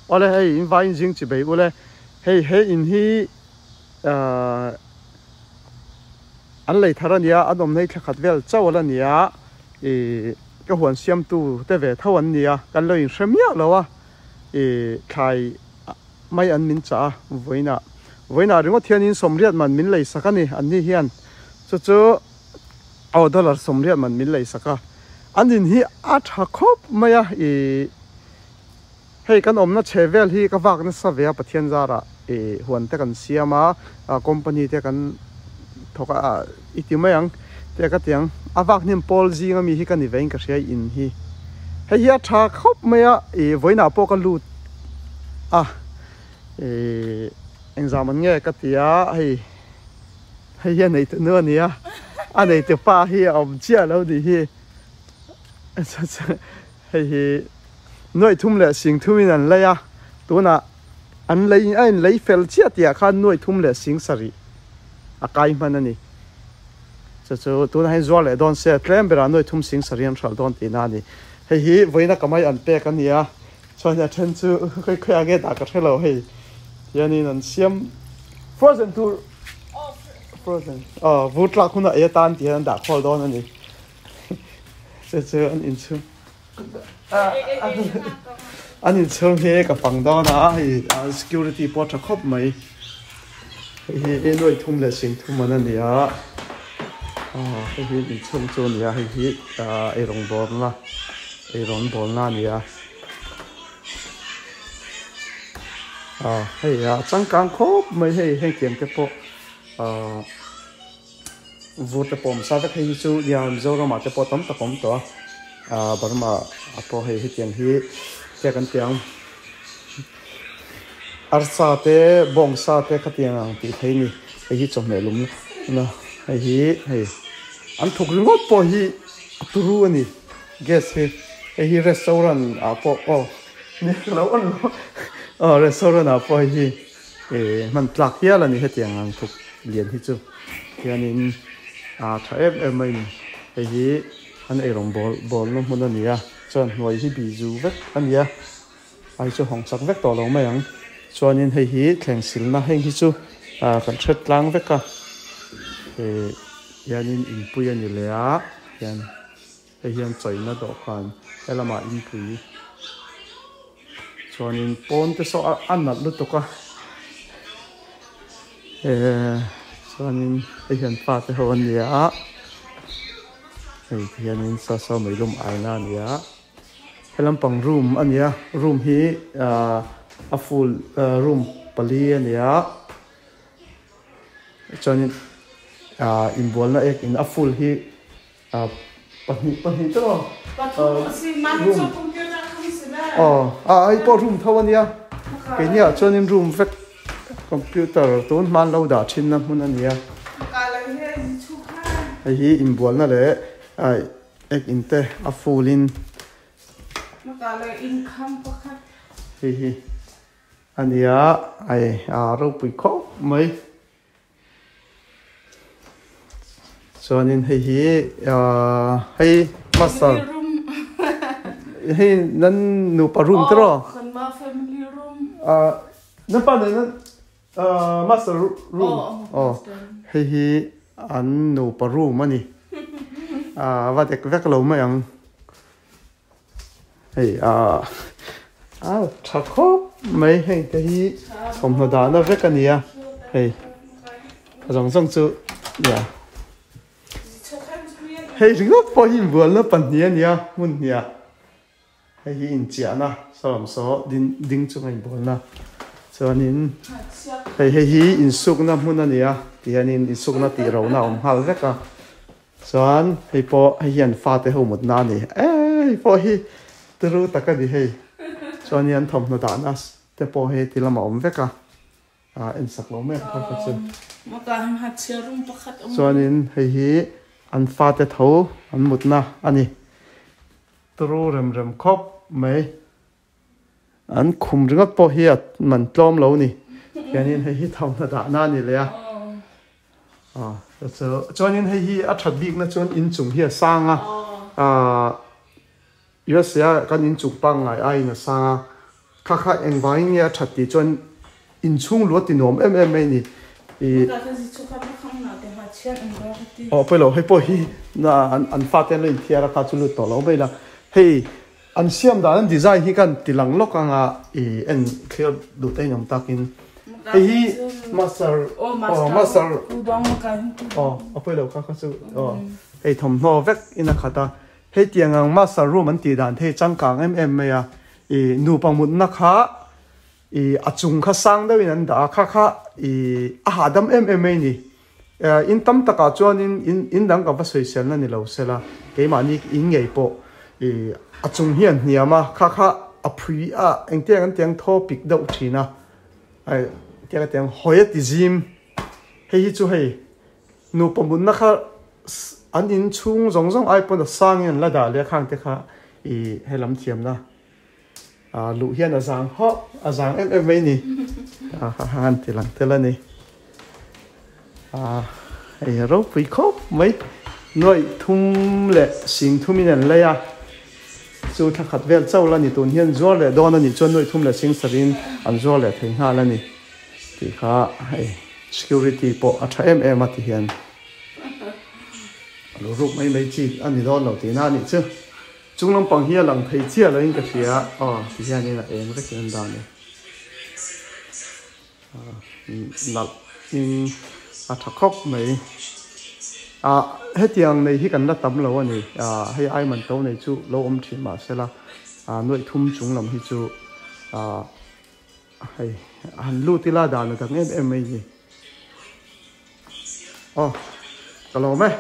Awle hei in vaiin zing chi bei ule hei he in hi ahh an lei thar a nia an awmna hi thla khat vel chauh ala ni a ih ka huan siamtu te ve tho an ni a kan lo inhre miah lo a ih thlai mai an min chah a vawiinah vawiinah ringawt hianin sawmriat man min lei sak a ni an ni hian chu chu aw dollar sawmriat man min lei sak a an in hi a tha khawp mai a ih Hei kan awmna chhe vel hi ka vak nasa ve a Pathian zarah ih huan te kan siam a company te kan thawk a i ti mai ang te ka ti ang a vak hnem pawl zing ami hi ka ni ve in ka hria in hi hei hi a tha khawp mai a ih vawiinah pawh ka lut a ih engzam an nge ka ti a hei hei hi a nei tunu a ni a a nei tu pa hi a awm chiah lo ni hi Hei hi nuaih thum leh sing thumin an lei a, tunah an lei a inlei fel chiah tihah khan nuaih thum leh sing sarih a kai hman a ni. Chu chu tunah hian zuar leh dawn se tlem berah nuaih thum sing sarih an hralh dawn tihna a ni. Hei hi vawiina ka mai an pek a ni a, chuan a then chu khawi khawiah nge dah ka hre lo hei hianin an siam frozen tur frozen aw vur tlak hunah ei atan tih hian an dah khawl dawn a ni. Chu chu an inchhung an inchhung hi ka fang dawn a hei security pawh a tha khawp mai hei hi nuaih thum leh sing thum an a ni a hei hi inchhung chu a ni a hei hi eirawng bawlna eirawng bawlna a ni a hei a changkang khawp mai hei hengtiang te pawh ahh. Vur te pawh awm sa vek hei hi chu nia Mizoram ah te pawh tam tak a awm tawh a ah Burma ah pawh hei hetiang hi te kan ti ang arsa te bawngsa te khatiang ang tih theih a ni hei hi chawhmeh lum na hei hi hei an thawk ringawt pawh hi a turu a ni gas hi hei hi restaurant ah pawh aw nia ka lo on lo aw restaurant ah pawh hei hi. Ehh hman tlak hial a ni hetiang ang thuk lian hi chu hianin ah tha em em mai ni hei hi an eirawng bawl bawlna hmun a ni a chuan hnuai hi bizu vek a ni a a hi chu hawng chak vek tawh lo mai ang chuanin hei hi thleng silna heng hi chu ah kan hre tlang vek a ehh hianin inpui a ni leh a hian. Hei hian chawina dawhkan helamah inpui chuanin pawn te saw a nalh lutuk a ehh chuanin hei hian pa te ho an ni a hei ti hianin saw saw meilum aina a ni a helam pang room a ni a room hi ahh a full room pali a ni a chuanin ahh inbualna ek in a full hi. Pahnih pahnih te maw? Room aw a hei pawh room tho a nia keini ah chuanin room vek computer tun hma an lo dah thin na hmun a nia hei hi inbualna leh ek in te a full in hei hi a nia ai a ropui khawp mai. Chuanin hei hi ahh hei master hei nan nupa room te rawh ahh nan pa nen nan ahh master room aw hei hi an nupa room a ni ahh va dek vek lo mai ang. Hei ah a tha khawp mai heng te hi thawmhnaw dahna vek a ni a hei a zawng zawng chu nia hei ringawt pawh hi inbualna pahnih a ni a hmun hniah hei hi inchiahna sawm saw ding ding chunga inbualna chuanin hei hei hi insukna hmun a ni a tihianin insukna tih ro na a awm nghal vek a. Chuan hei pawh hei hian fate ho mutna a ni e hei pawh hi turu tak a ni hei chuan hian thawmhnaw dahna te pawh hei ti lamah a awm vek a ah en sak lo mai ang kha kha chu chuanin hei hi an fate tho an mutna a ni turu rem rem khawp mai. An khum ringawt pawh hi a man tlawm lo ni. Hianin hei hi thawmhnaw dahna a ni leh a. Aw chu chuanin hei hi a that bikna chuan inchung hi a sang a. Aah USA a kan inchung pangngai aiin a sang a. Kha kha engvangin nge a that tih chuan inchhung luat ti nuam em em mai a ni. Ih. Aw pawilo hei pawh hi an fate an lo inthiar a kha chu lut tawh lo mai la. Hei an siam dan an design hi khan ti lang lawk anga ih en thlir duh te in awm takin hei hi master aw master aw a pawilo kha kha chu aw hei thawmhnaw vek in a khat a. Hei tiang ang master room an tih dan te hi changkang em em mai a ih nupa mutna kha ih a chung kha sang deuhin an dah a kha kha ih a hahdam em em mai a ni. In tam takah chuanin in in dang ka va sawiselna ni lo sela keimahni in ngei pawh ih a chung hi an hniam a kha kha a phui a engtiang an tiang thaw pik deuh thin a tiang a tiang hawi a ti zim hei hi chu hei nupa mutna kha an in chhung zawng zawng ai pawn a sangin an la dah leh a khang te kha ih helam thiamna ah luh hian a zang hawk a zang em em mai a ni ah ha ha an ti lang tel a ni ah hei ropui khawp mai nuaih thum leh sing thumin an lei a chu thla khat vel chauh la ni tun hian zuar leh dawn a nih chuan nuaih thum leh sing sarhin an zuar leh thei nghal a ni tih kha hei security pawh a tha em em a ti hian a lo ruk mai mai chi a ni dawn lo tihna a nih chu. Chung lampang hi a lang thei chiah lo in ka hria aw ti hianin a eng vek in an dan e nalh in a tha khawp mai ah hetiang nei hi kan la tam lo a ni ah hei ai man to nei chu lo awm thin mahsela ah nuaih thum chung lam hi chu ah hei han lut ila dan a dang em em mai a ni aw ka lawm e.